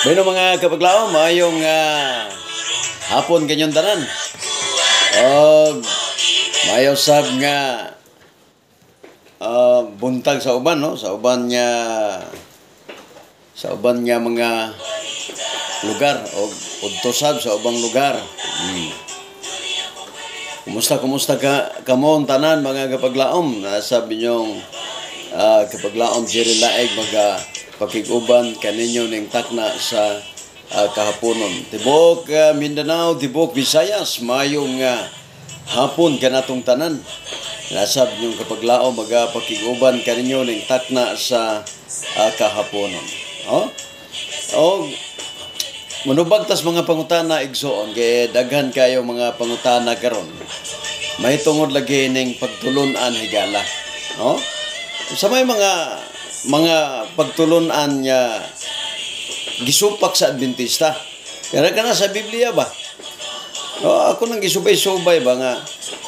Bueno, mga kapaglaom, maayong hapon kanyong tanan. Og maayo sab nga buntag sa uban, no? Sa uban nga mga lugar og udto sab sa ubang lugar. Kumusta, kumusta ka kamo ang tanan, mga kapaglaom? Nasa inyong kapaglaom Jerry Laeg, maga pakig-uban kaninyo ning takna sa kahaponon. Tibok Mindanao, tibok Visayas, mayong hapon kanatong tanan. Nasa inyong kapaglaom maga pakig-uban kaninyo ning takna sa kahaponon. Oh? Og manubag tas mga pangutana, igsoon, kay daghan kayo mga pangutana karon. May tungod lagi ning pagtulunan, higala. No? Sa may mga pagtulunan nga gisupak sa Adventista. Kaya kana sa Biblia ba? No, ako nang gisubay-subay ba nga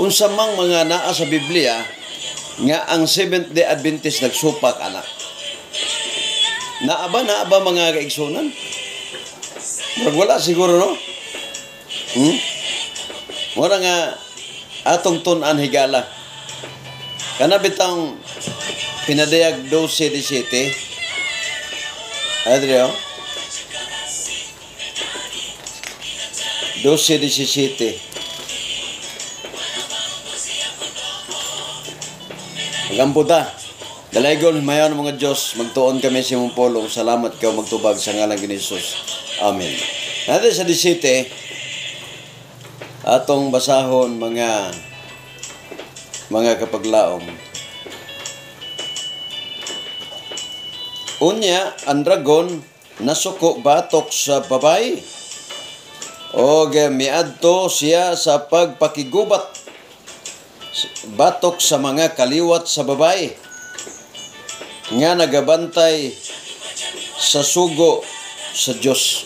unsa mang mga naa sa Biblia nga ang Seventh Day Adventist nagsupak ana. Naa ba mga kaigsunan? Murag wala siguro, no? Mura nga atong tun-an, higala. Kana bitang Pinadayag 12:17. Adrio. 12:17. Magampo ta. Dalaygon, mayon mga Diyos, magtuon kami sa imong pulong. Salamat kaw magtubag sa ngalan ni Jesus. Amen. Natin sa 17, atong basahon mga kapaglaom. Unya, ang dragon nasuko batok sa babae. Og miadto siya sa pagpakigubat batok sa mga kaliwat sa babae nga nagabantay sa sugo sa Dios.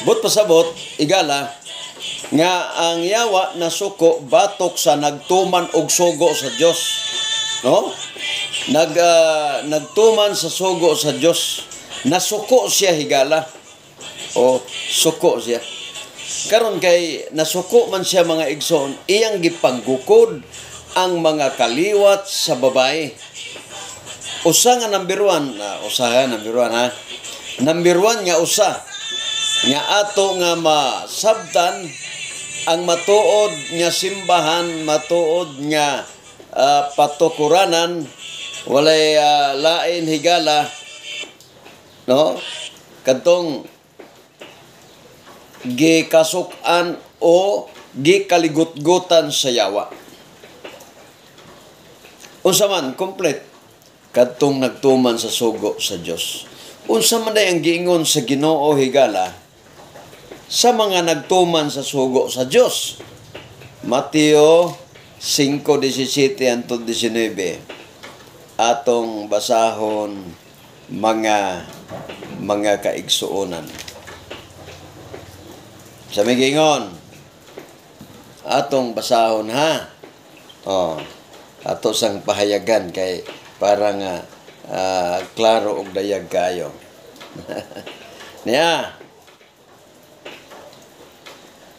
But pasabot, igala, nga ang yawa nasuko batok sa nagtuman og sugo sa Dios. No? Nagtuman sa sugo sa Dios. Nasuko siya, higala. O suko siya. Karon kay nasuko man siya, mga igsoon, iyang gipanggukod ang mga kaliwat sa babae. Usa nga number 1, usa ha, number 1 ha. Number 1 nga usa nga ato nga masabtan ang matuod nga simbahan, matuod nga patukuranan, walay lain, higala, no? Kadtong gikasuk-an o gikaligutgutan sa yawa. Unsa man complete kadtong nagtuman sa sugo sa Dios. Unsa man day ang giingon sa Ginoo, higala, sa mga nagtuman sa sugo sa Dios? Mateo 5:17 hangtod 19. Atong basahon mga kaigsuonan. Sa may giingon, atong basahon ha. Oh, ato sang pahayagan kay para nga klaro og dayag kayo. Niya.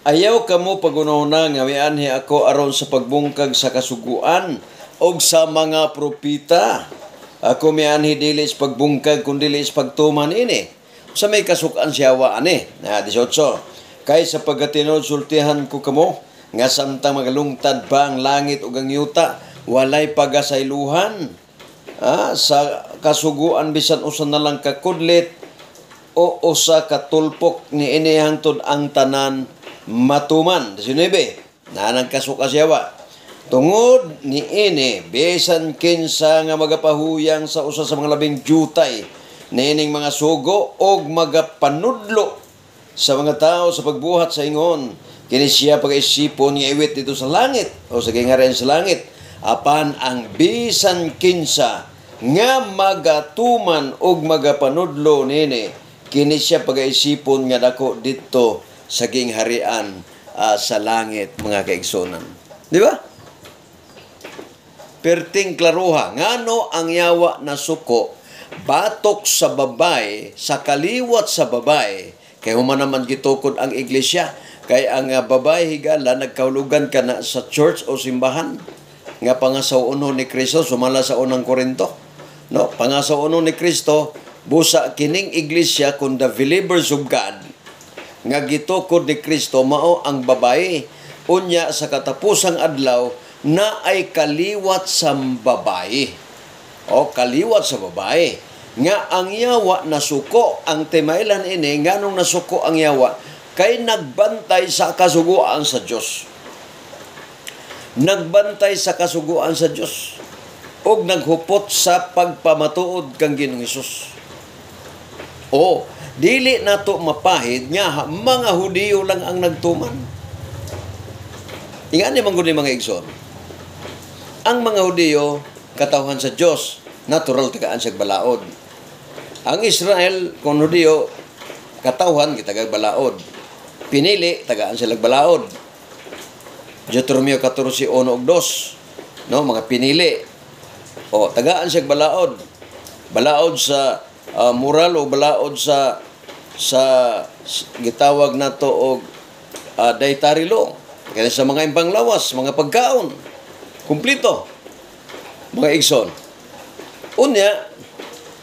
Ayaw kamo pagunahuna nga mianhi ako aron sa pagbungkag sa kasuguan og sa mga propeta. Ako mianhi dili sa pagbungkag kun dili sa pagtuman ini. Sa may kasukan siya wa ani. Na 18. Kay sa pagkatinuod sultihan ko kamo nga samtang magalungtad pa ang langit ug ang yuta, walay pagasayluhan sa kasuguan bisan usa na lang kakudlit o usa ka tulpok ni ini hangtod ang tanan matuman. 19. Nanang kasuka siya wa. Tungod ni ini, bisan kinsa nga magapahuyang sa usa sa mga labing jutay niining mga sugo og magapanudlo sa mga tao sa pagbuhat sa ingon, kini siya pagaisipon nga iwit dito sa langit o sa gingaren sa langit. Apan ang bisan kinsa nga magatuman og magapanudlo nini, kini siya pagaisipon nga dako didto sa gingharian sa langit, mga kaigsunan. Di ba? Perting klaruha ngano ang yawa na suko Batok sa babae, sa kaliwat sa babae, kay human naman gitukod ang iglesia, kay ang babae, higala, nagkaulugan ka na sa church o simbahan nga pangasaw-onon ni Kristo sumala sa Unang Korinto. No, pangasaw-onon ni Kristo busa kining iglesia kun the believers of God nga gitukod ni Kristo mao ang babae. Unya sa katapusang adlaw na ay kaliwat sa babae. O kaliwat sa babae nga ang yawa nasuko. Ang timailan ini, nganong nasuko ang yawa? Kay nagbantay sa kasuguan sa Dios. Nagbantay sa kasuguan sa Dios ug naghupot sa pagpamatuod kang Ginoong Hesus. O dili nato mapahid nga mga Hudiyo lang ang nagtuman. Ingani man gud ni, mga igsoon. Ang mga Hudiyo, katawhan sa Dios, natural tagaan siya balaod. Ang Israel, kung Hudiyo, katawhan gitagag balaod. Pinili, tagaan sila balaod. Deuteronomio 14:1 ug 2. No, mga pinili. O, tagaan siya balaod. Balaod sa moral o balaod sa gitawag nato og dietary law. Kaya sa mga impang lawas, mga pagkaon, kumplito. Mga igsoon. Unya,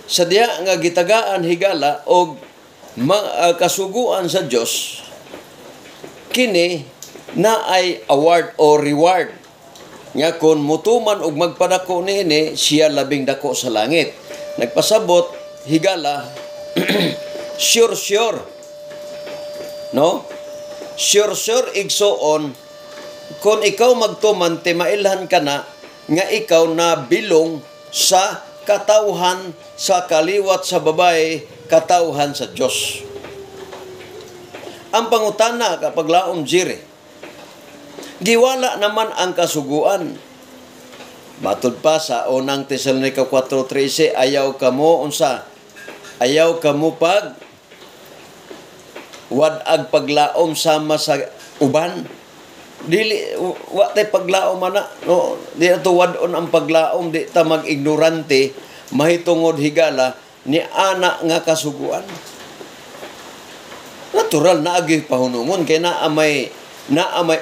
sa diha nga gitagaan higala og kasuguan sa Dios, kini na ay award o reward nga kung mutuman og magpadako niini siya, labing dako sa langit. Nagpasabot, higala, sure sure, no, sure sure, igsoon, kung ikaw magtuman, timailhan ka na nga ikaw na bilong sa katawhan sa kaliwat sa babae, katawhan sa Dios. Ang pangutana kapag laom jire, giwala naman ang kasuguan. Matud pa sa Unang Tesalonica 4:13, ayaw kamo unsa? Ayaw kamo pag wad-ag paglaom sama sa uban. Dili wa tay paglaom ana, no? Di ato wad-on ang paglaom, di ta mag-ignorante mahitungod, higala, ni ana nga kasuguan. Natural na agi pahunungon kay naa may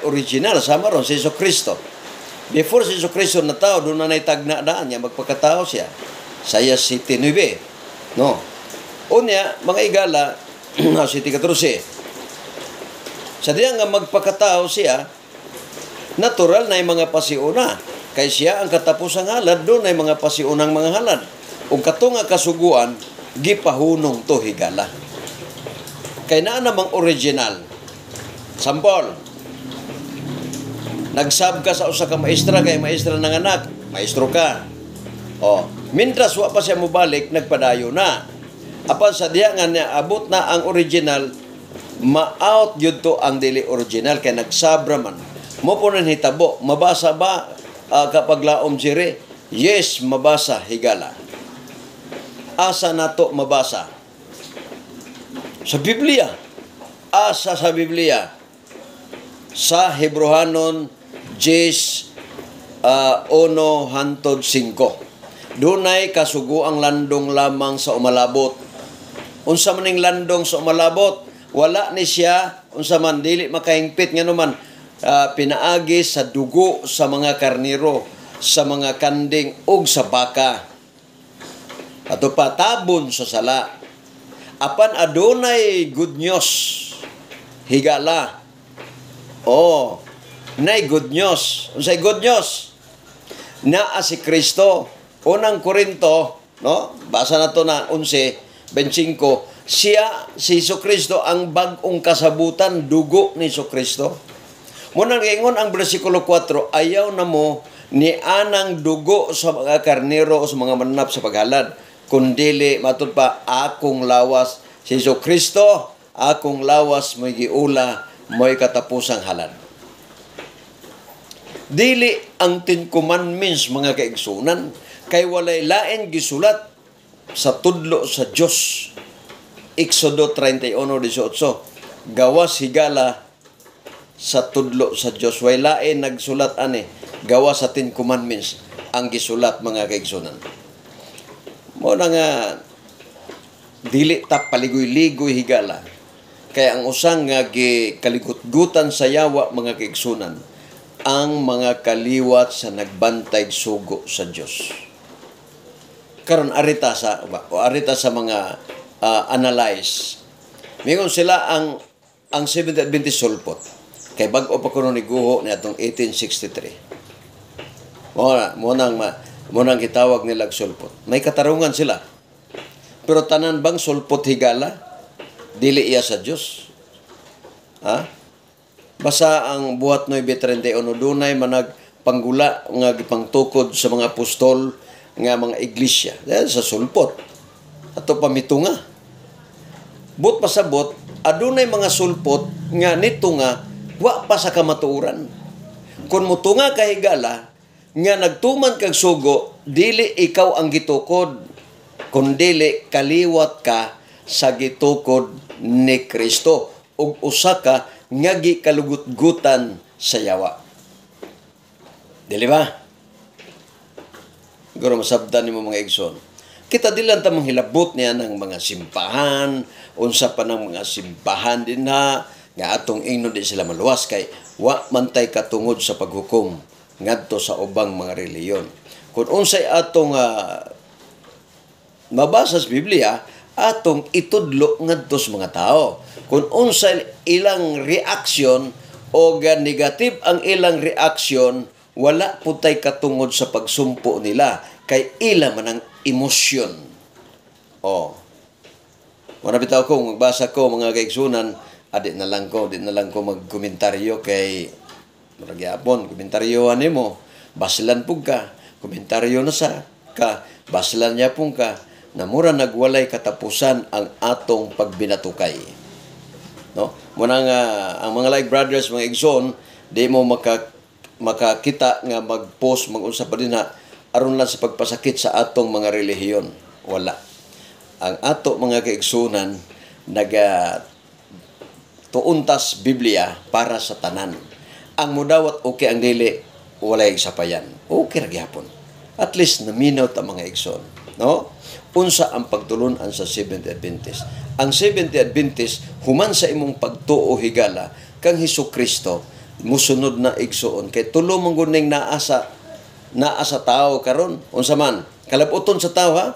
original, sama ron si Jesu Kristo. Before si Jesu Kristo na tao, doon na tagna daan niya magpakatao siya. Saya 7:9. No. Unya, mga igala, no, 7:14. Sa diya nga magpakatao siya, natural na yung mga pasiuna. Kay siya ang katapusang halad, doon ay mga pasiunang mga halad. Ug kato nga kasuguan, gipahunong to, higala. Kay naa namang original. Sampol, nagsab ka sa usa ka maestra kay maestra ng anak, maestro ka. Oh, mintras wa pa siya mobalik, nagpadayo na. Apan sa diha nga niya abot na ang original, ma-out gyud to ang dili original kay nagsabra man. Mo po nang hitabo, mabasa ba kapag laom jire? Yes, mabasa, higala. Asa nato mabasa? Sa Biblia. Asa sa Biblia? Sa Hebrohanon 10 1 hantod 5. Dunay kasuguang landong lamang sa umalabot. Unsa man ning landong sa umalabot? Wala ni siya unsa man, dili makahingpit nganuman pinaagi sa dugo sa mga karniro, sa mga kanding ug sa baka. Ato pa tabon sa sala. Apan adunay good news. Higala. Oh, nay good news. Unsay good news? Naa si Kristo. Unang Korinto, no? Basa na to na 11:25. Siya, si Jesu Kristo, ang bag-ong kasabutan, dugo ni Jesu Kristo. Munang ingon ang bersikulo 4, ayaw na mo ni anang dugo sa mga karnero o sa mga mananap sa paghalad, kundili matud pa akong lawas, si Jesu Kristo, akong lawas mo'y giula, mo'y katapusang halad. Dili ang Ten Commandments, mga kaigsunan, kay walay lain gisulat sa tudlo sa Dios. Exodo 31:18, gawas, higala, sa tudlo sa Dios. Way lain nagsulat ani gawas sa Ten Commandments ang gisulat, mga kaigsunan. Mo na nga dili ta paligoy-ligoy, higala. Kaya ang usang nga gikaligutgutan sa yawa, mga kaigsunan, ang mga kaliwat sa nagbantay sugo sa Dios. Karon arita sa mga analyze. Mingon sila ang Seventh Adventist sulpot. Kay bag-o pa kuno ni guho ni atong 1863. Mo nang gitawag nila sulpot. May katarungan sila. Pero tanan bang sulpot, higala, dili iya sa Dios? Ha? Basta ang Buhat 9:31, dunay manag panggula nga gipangtukod sa mga apostol nga mga iglesia. Dahil sa sulpot. Ato pa mitunga. But pasabot, adunay mga sulpot nga nito nga wa pa sa kamatuoran. Kung mutunga ka, higala, nga nagtuman kag sugo, dili ikaw ang gitukod, kundili kaliwat ka sa gitukod ni Kristo ug usa ka nga gikalugutgutan sa yawa. Dili ba? Siguro masabdan nimo, mga igsoon. Kita di lang ta manghilabot niya ng mga simbahan, unsa pa ng mga simbahan din ha, nga atong ingnon di sila maluwas kay wa man tay katungod sa paghukom ngadto sa ubang mga reliyon. Kung unsay atong mabasa sa Biblia, atong itudlo ngadto sa mga tao. Kung unsay ilang reaksyon o negative ang ilang reaksyon, wala pud tay katungod sa pagsumpo nila kay ila man ang emosyon. Oh. Wala bitaw ko magbasa ko, mga kaigsunan, adi na lang ko, di na lang ko magkomentaryo kay murag yapon komentaryo nimo, baslan pug ka, komentaryo na sa ka, baslan niya pong ka, na mura nagwalay katapusan ang atong pagbinatukay. No? Muna nga ang mga like brothers, mga igsoon, di mo makakita nga mag-post, mag-unsa pa din ha, aron lang sa pagpasakit sa atong mga relihiyon. Wala. Ang ato, mga kaigsunan, naga tuuntas Biblia para sa tanan. Ang mudawat okay, ang dili walay sapayan. Okay ra gyapon. At least naminaw ta, mga igsoon, no? Unsa ang pagtulunan sa Seventh Adventist? Ang Seventh Adventist, human sa imong pagtuo, higala, kang Hesus Kristo, musunod na, igsoon, kay tulo man gud ning naa sa tao karon. Unsa man? Kalabuton sa tao ha,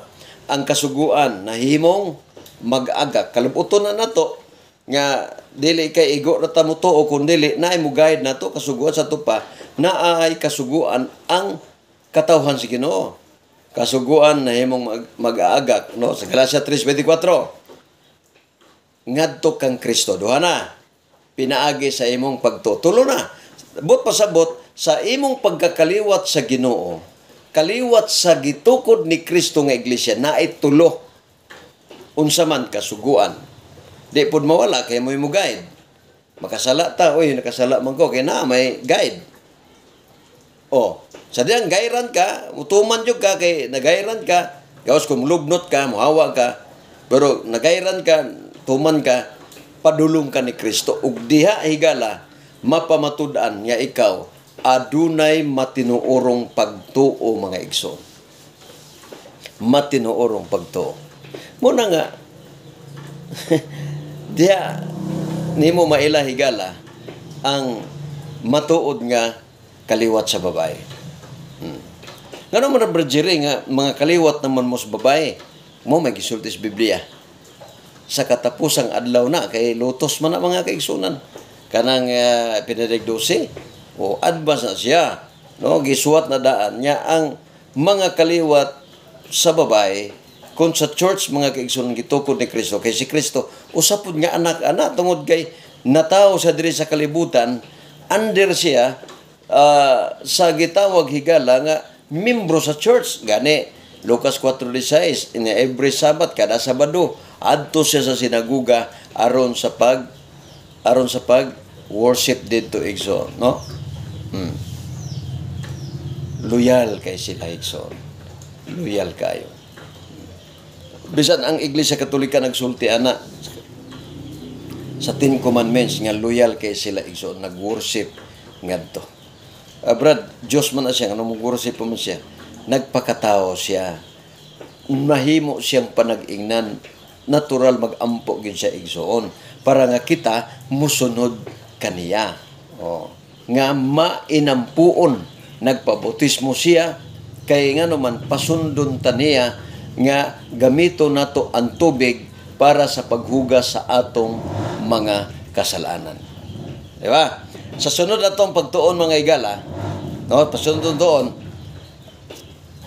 ang kasuguan nahimong mag-agak. Kalabuton na nato nga dili kay igo ra ta mo tuo kun dili naay mo guide nato kasuguan sa tupa naay kasuguan ang katawhan sa Ginoo. Kasuguan nahimong mag-aagak, no, sa Galatia 3:24 ngadto kang Kristo. Duha na, pinaagi sa imong pagtuo. Tulo na, but pasabot sa imong pagkakaliwat sa Ginoo, kaliwat sa gitukod ni Kristo nga iglesia, naay tulo. Unsa man? Kasuguan, di pud mawala kay mo guide. Makasala ta, oy, nakasala man ko kay na may guide. Oh, sa diyang gairan ka, mutuman jud ka kay nagairan ka, gawas kung mulubnot ka, muhawa ka, pero nagairan ka, tuman ka, padulong ka ni Kristo. Ug diha, higala, mapamatud-an nga ikaw adunay matinuorong pagtuo, mga igsoon. Matinuorong pagtuo. Muna nga, diha nimo maila, higala, ang matuod nga kaliwat sa babae. Ngano man, Brother Jerry, nga mga kaliwat naman mo sa babae? Mo may gisulti sa Biblia. Sa katapusang adlaw na kay lutos man na, mga kaigsunan. Kanang Pinadig 12 o advance na siya. No, gisuwat na daan niya ang mga kaliwat sa babae kung sa church, mga kaigsunan, gitukod ni Kristo, kay si Kristo usa pud nga anak-anak tungod kay natawo sa diri sa kalibutan, under siya sa gitawag, higala, nga membro sa church. Gani Lucas 4:16, in every Sabbath, kada Sabado, adto siya sa sinaguga aron sa pag worship didto, igsoon, no? Loyal kay sila, igsoon, loyal kayo. Bisan ang Iglesia Katolika nagsulti ana sa Ten Commandments nga loyal kay sila, igsoon, nag-worship ngadto. Brad, Diyos man na siya, ano mo worship pa man siya? Nagpakatao siya. Mahimo siyang panag-ingnan, natural magampo gyud siya, igsoon, para nga kita musunod kaniya. Oh, nga mainampuon nagpabautismo siya kay ngano man pasundon ta niya nga gamito nato ang tubig para sa paghugas sa atong mga kasalanan. Di ba? Sa sunod atong pagtuon, mga igala, no, pasunod doon,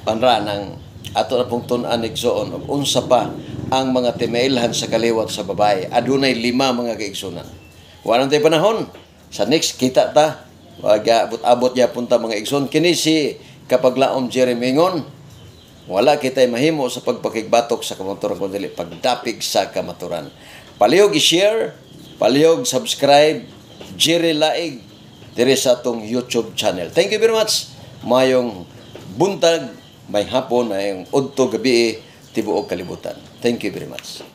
panra ng ato na pong tun-an, igsoon, ug unsa pa ang mga timailhan sa kaliwat sa babae. Adunay lima, mga kaigsunan. Wala tayo panahon. Sa next kita ta, wag abot-abot ya punta, mga igsoon. Kini si Kapaglaom Jeremy Ingon, wala kita'y mahimo sa pagpakigbatok sa kamaturan kundi pagdapig sa kamaturan. Palihog i-share, palihog subscribe, Jerry Laig, diri sa atong YouTube channel. Thank you very much. Mayong buntag, may hapon, mayong udto gabi, tibuok kalibutan. Thank you very much.